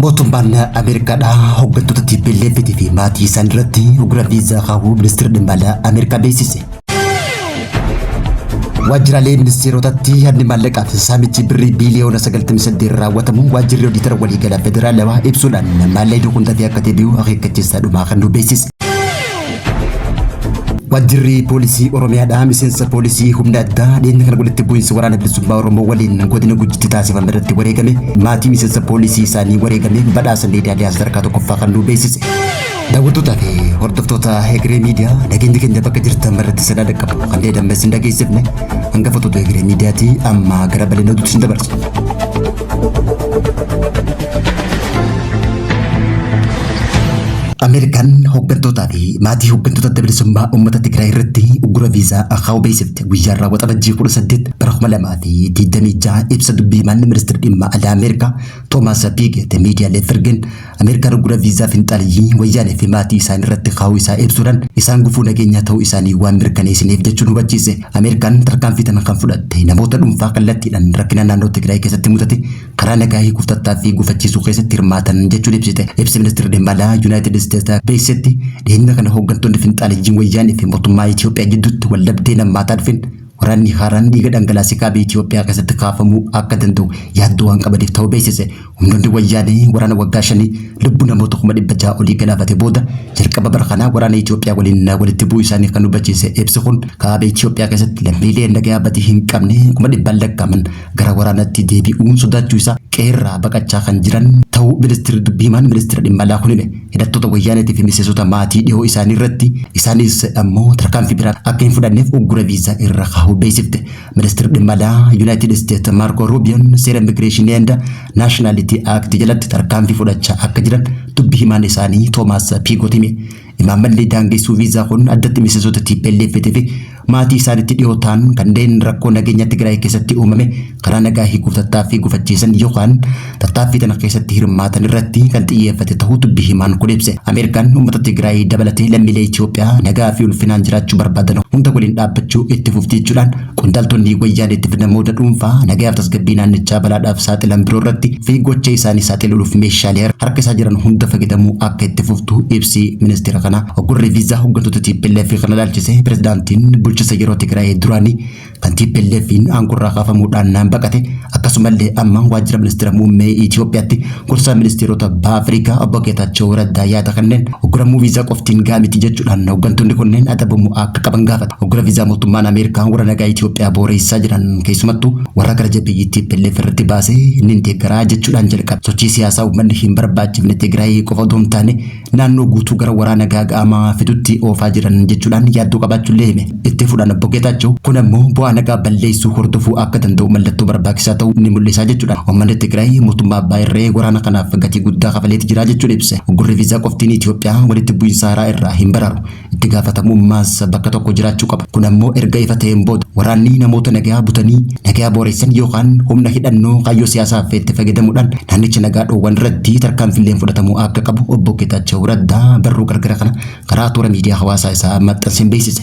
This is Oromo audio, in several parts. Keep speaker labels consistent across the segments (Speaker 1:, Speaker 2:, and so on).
Speaker 1: Mootummaan Ameerikaadhaa hooggantoota TPLF fi maatii isaan irratti uggura viizaa kaa'uu ministeerri dhimma alaa Ameerikaa beeksise. Waajjiraalee ministeerotatti hanni maallaqaa fi saamichi birrii biiliyoona 98 raawwatamu waajjirri odiitara waliigalaa federaalawaa ibsuudhaan maallaqni kun dafee akka deebi'u akeekkachiisaa dhumaa kan nu beeksise. Waajjirri poolisii Oromiyaadhaa miseensa poolisii humna addaa dhiyeenya kana walitti bu'iinsa waraana bilisummaa Oromoo waliin godina Gujiitti taasifame irratti wareegame maatii miseensa poolisii isaanii wareegame badhaasa meedaaliyaa sadarkaa tokkoffaa kan nu beeksise. Daawwattootaa fi hordoftoota Hegeree Miidiyaa, nageenyi keenya bakka jirtan irratti sadaa dhaqqabu kan deedamne sin dhageessifne hangafoota Hegeree Miidiyaatii amma gara bal'ina oduutti sin dabarsa. Ameerikaan hooggantootaa fi maatii hooggantoota adda bilisummaa uummata Tigraay irratti uggura viizaa kaa'uu beeksifte. Guyyaa irraa Waxabajjii 18 bara 2026 ibsa dubbii himaan ministeera dhimma alaa Ameerikaa Toomaas Piigeet miidiyaaleef ergeen, Ameerikaan uggura viizaa finxaaleyyii wayyaanee fi maatii isaanii irratti kaa'uu isaa ibsuudhaan isaan gufuu nageenyaa ta'uu isaanii waan mirkaneessineef jechuun hubachiise. Ameerikaan tarkaanfii tana kan fudhatte namoota dhuunfaa kallattiidhaan rakkina naannoo Tigraay keessatti mudate karaa nagaa hiikuuf tattaaffii gufachiisuu keessatti hirmaatan jechuun ibsite. Ibsi ministeerri dhimma alaa Yuunaayitid Isteets beeksisetti, dhiyeenya kana hooggantoonni finxaaleyyiin wayyaanee fi mootummaa Itoophiyaa jidduutti waldhabdeen hammaataa dhufeen waraanni haaraan dhiiga dhangalaasee kaaba Itoophiyaa keessatti kaafamuu akka danda'u yaaddoo waan qabaniif ta'uu beeksise. Humnoonni wayyaanee waraana waggaa shanii lubbuu namoota 600,000 olii galaafate booda jalqaba bara kanaa waraana Itoophiyaa waliin walitti bu'uu isaanii kan hubachiise ibsi kun, kaaba Itoophiyaa keessatti lammiilee nagayaa badii hin qabne kuma dhibbaan lakkaa'aman gara waraanaatti deebi'uun sodaachuu isaa qe'eerraa baqachaa kan jiran ta'uu ministeerri dubbii himaan ministeera dhimma alaa kun hime. Hidhattoota wayyaaneetii fi miseensota maatii dhihoo isaanii irratti isaanis ammoo tarkaanfii biraa akka hin fudhanneef uggura viizaa irra kaa'uu beeksifte. Ministeerri dhimma alaa Yuunaayitid Isteet Maarkoo Ruubiyoon seera Immigreeshinii and Naashinaalitii Act jalatti tarkaanfii fudhachaa akka jiran dubbi himaan isaanii Toomaas Piigoot hime. Imaammanni daangessuu viizaa kun addatti miseensota TPLF fi maatii isaanitti dhiyoo ta'an kanneen rakkoo nageenya Tigraay keessatti uumame karaa nagaa hiikuuf tattaaffii gufachiisan yookaan tattaaffii tana keessatti hirmaatan irratti kan xiyyeeffate ta'uu dubbi himaan kun ibse. Ameerikaan uummata Tigraay dabalatee lammiilee Itoophiyaa nagaa fi ulfinaan jiraachuu barbaadan hunda waliin dhaabbachuu itti fufti jechuudhaan qondaaltonni wayyaaneetti fi namoota dhuunfaa nagayaaf tasgabbii naannichaa balaadhaaf saaxilan biroo irratti fi gocha isaanii saaxiluuf meeshaalee harka isaa jiran hunda fayyadamuu akka itti fuftu ibsi ministeera kanaa. Uggurri viizaa hooggantoota TPLF kana ilaalchise pirezidaantiin bulchiinsa yeroo Tigraay duraanii kan TPLF'n aangorraa kaafamuudhaan naan baqate, akkasumallee amma waajjira ministeera muummee Itoophiyaatti gorsaa ministeerota baha Afrikaa obbo Geetaachoo Raddaa yaada kanneen ugguramuu viizaa qoftiin gahaa miti jechuudhaan hooggantoonni kunneen adabamuu akka qaban gaafata. Uggura viizaa mootummaan Ameerikaa warra nagaa Itoophiyaa booreessaa jiran, keessumattuu warra gara jabeeyyii TPLF irratti baasee inni deeggaraa jechuudhaan jalqabe. Sochii siyaasaa uummanni hin barbaachifne Tigraay qofa otoo hin taane naannoo guutuu gara waraana gaaga'amaa fidutti oofaa jiran jechuudhaan yaaddoo qabaachuullee hime. Itti fuudhaan obbo Geetaachoo, kun ammoo bu'aa nagaa balleessuu hordofuu akka danda'u mallattoo barbaachisaa ta'uu ni mul'isa jechuudhaan uummanni Tigraay mootummaa abbaa irree waraana kanaaf gatii guddaa kafaleeti jira jechuun ibse. Uggurri viizaa qoftiin Itoophiyaa walitti bu'iinsa haaraa irraa hin baraaru. Itti gaafatamummaas bakka tokko jiraachuu qaba. Kun ammoo erga ifa ta'een booda waraanni namoota nagayaa butanii nagayaa booreessan yookaan humna hidhannoo kaayyoo siyaasaaf itti fayyadamuudhaan naannicha nagaa dhoowwan irratti tarkaanfiileen fudhatamuu akka qabu obbo Geetaachoo Raddaa barruu gargara kana karaa toora miidiyaa hawaasaa isaa maxxanseen beeksise.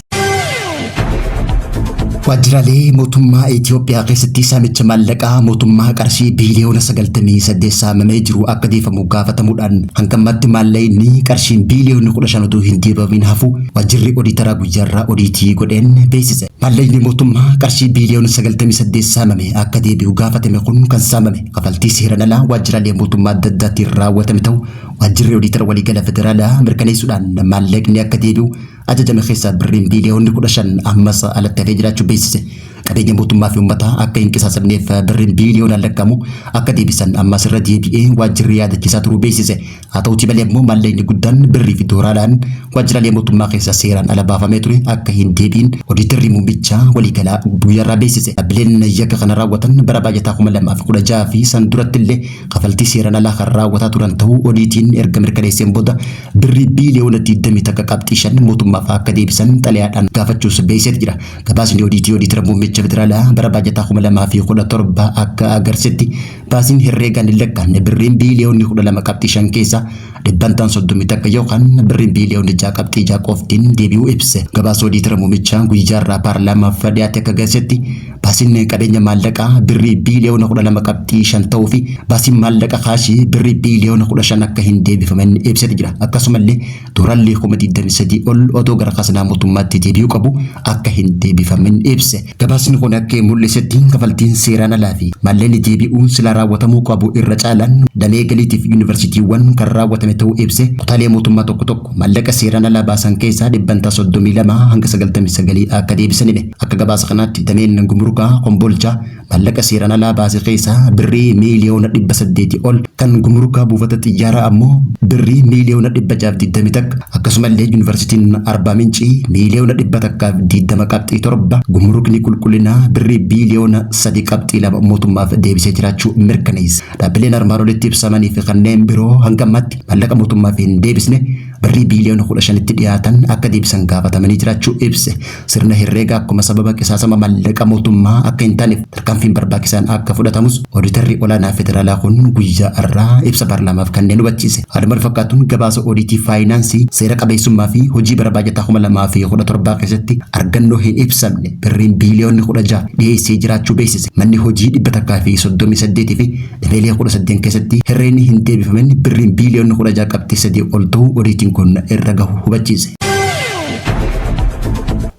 Speaker 1: Waajjiraalee mootummaa Itoophiyaa keessatti saamicha maallaqaa mootummaa qarshii biiliyoona 98 saamamee jiru akka deefamu gaafatamuudhaan hanga ammaatti maallaqni qarshiin biiliyoonni 15 utuu hin deebifamin hafu waajjirri odiitaraa guyyaarraa odiitii godheen beeksise. Maallaqni mootummaa qarshii biiliyoona 98 saamame akka deebi'u gaafatame kun kan saamame kafaltii seeraan alaa waajjiraalee mootummaa adda addaatiin raawwatame ta'u waajjirri odiitara waliigala federaalaa mirkaneessuudhaan maallaqni akka deebi'u ajajame keessaa birriin biiliyoonni 15 ammas alatti hafee jiraachuu beeksise. Qabeenya mootummaa fi uummataa akka hin qisaasamneef birriin biiliyoonaan lakkaa'amu akka deebisan ammas irra deebi'ee waajjirri yaadachiisaa turuu beeksise. Haa ta'utii malee ammoo maallaqni guddaan birrii fi doolaaraan waajjiraalee mootummaa keessaa seeraan ala baafamee ture akka hin deebi'in odiitarri muummichaa waliigalaa guyyaarraa beeksise. Dhaabbileen yakka kana raawwatan bara baajataa 2016 fi san duratti illee kafaltii seeraan alaa kan raawwataa turan ta'uu odiitiin erga mirkaneesseen booda birrii biiliyoona 21 qabxii 5 mootummaaf akka deebisan xalayaadhaan gaafachuus beeksiseeti jira. Gabaasni odiitii odiitara muummicha federaalaa bara baajataa 2017 akka agarsiisetti baasiin herreegaan hin lakkaa'amne birriin biiliyoonni 12 qabxii 5 keessaa Dhibbantaan 31 yookaan birriin biiliyoonni 6.6 qoftiin deebi'uu ibse. Gabaasa Odiitara Muumichaa guyyaa irraa paarlaamaaf dhiyaate akka agarsiisetti baasiin qabeenya maallaqaa birrii biiliyoona 12.5 ta'uu fi baasiin maallaqa kaashii birrii biiliyoona 15 akka hin deebifamin ibseeti jira. Akkasumallee dooraalli 23,000 ol otoo gara kasanaa mootummaatti deebi'uu qabu akka hin deebifamin ibse. Gabaasni kun akka mul'isetti kafaltiin seeraan alaa fi maallaqni deebi'uun silaa raawwatamuu qabu irra caalaan damee galiitiif yuunivarsiitiiwwan kan raawwatame ta'uu ibse. Kutaalee mootummaa tokko tokko maallaqa seeraan alaa baasan keessaa dhibbantaa 32 hanga 99 akka deebisan hime. Akka gabaasa kanaatti dameen gumurukaa Kombolchaa maallaqa seeraan alaa baase keessaa birrii miiliyoona 800 ol, kan gumurukaa buufata xiyyaaraa ammoo birrii miiliyoona 621, akkasumallee yuunivarsiitiin Arbaa Mincii miiliyoona 120.7, gumurukni qulqullinaa birrii biiliyoona 3.2 mootummaaf deebisee jiraachuu mirkaneessa. Dhaabbileen armaan olitti ibsamanii fi kanneen biroo hanga ammaatti maallaqa mootummaaf hin deebisne birrii biiliyoona 15tti dhiyaatan akka deebisan gaafatamanii jiraachuu ibse. Sirna herreegaa akkuma sababa qisaasama maallaqa mootummaa akka hin taaneef tarkaanfiin barbaachisaan akka fudhatamus Ooditarri Olaanaa Federaalaa kun guyyaa har'aa ibsa paarlaamaaf kanneen hubachiise. Haaluma wal fakkaatuun gabaasa oodiitii faayinaansii seera qabeessummaa fi hojii bara baajataa 2017 keessatti argannoo hin ibsamne birriin biiliyoonni 16 dhiyeessee jiraachuu beeksise. Manni hojii 138 fi dameelee 18 keessatti herreegni hin deebifamin birriin biiliyoonni 16.3 ol ta'uu odiitiin kun irra gahu hubachiise.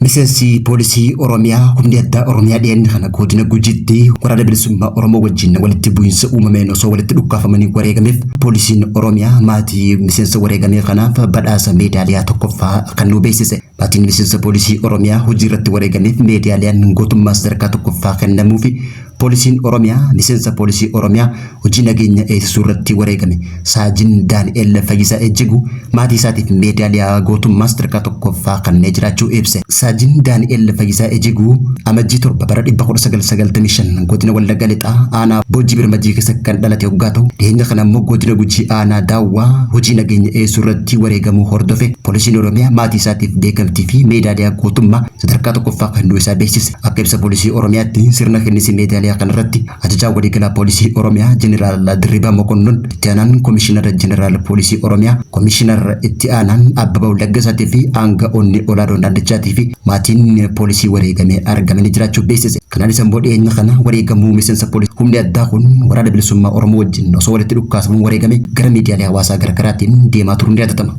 Speaker 1: Miseensi poolisii Oromiyaa humni addaa Oromiyaa dhiyeenya kana godina Gujiitti waraana bilisummaa Oromoo wajjin walitti bu'iinsa uumameen osoo walitti dhukkaafamanii wareegameef poolisiin Oromiyaa maatii miseensa wareegamee kanaaf badhaasa meedaaliyaa tokkoffaa kennuu beeksise. Maatiin miseensa poolisii Oromiyaa hojii irratti wareegameef meedaaliyaan gootummaa sadarkaa tokkoffaa kennamuufi poolisiin Oromiyaa miseensa poolisii Oromiyaa hojii nageenya eegsisuu irratti wareegame Saajin Daani'el Fayyisaa Ejjigu maatii isaatiif meedaaliyaa gootummaa sadarkaa tokkoffaa kennee jiraachuu ibse. Saajin Daani'el Fayyisaa Ejjiguu Amajjii 7 bara 1995 godina Wallagga Lixaa aanaa Boojii Birmajii keessa kan dhalate hoggaa ta'u, dhiyeenya kana immoo godina Gujii aanaa Daawwaa hojii nageenya eegsisuu irratti wareegamuu hordofe poolisiin Oromiyaa maatii isaatiif beekamtii fi meedaaliyaa gootummaa sadarkaa tokkoffaa kennuu isaa beeksise. Akka ibsa poolisii Oromiyaatti sirna kennisi meedaaliyaa kanarratti ajajaa waliigalaa poolisii Oromiyaa Jeneraal Dirribaa Mokonnon, itti aanaan Komishinara Jeneraal Poolisii Oromiyaa Komishinar itti aanaan Abbabaw Laggasaatii fi aanga'oonni olaanoo naannichaatii fi maatiin poolisii wareegamee argamanii jiraachuu beeksise. Kanaanis immoo dhiyeenya kana wareegamuu miseensa poolisii humni addaa kun waraana bilisummaa Oromoo wajjin osoo walitti dhukkaasamuun wareegame gara miidiyaalee hawaasaa garaagaraatiin deemaa turuun ni yaadatama.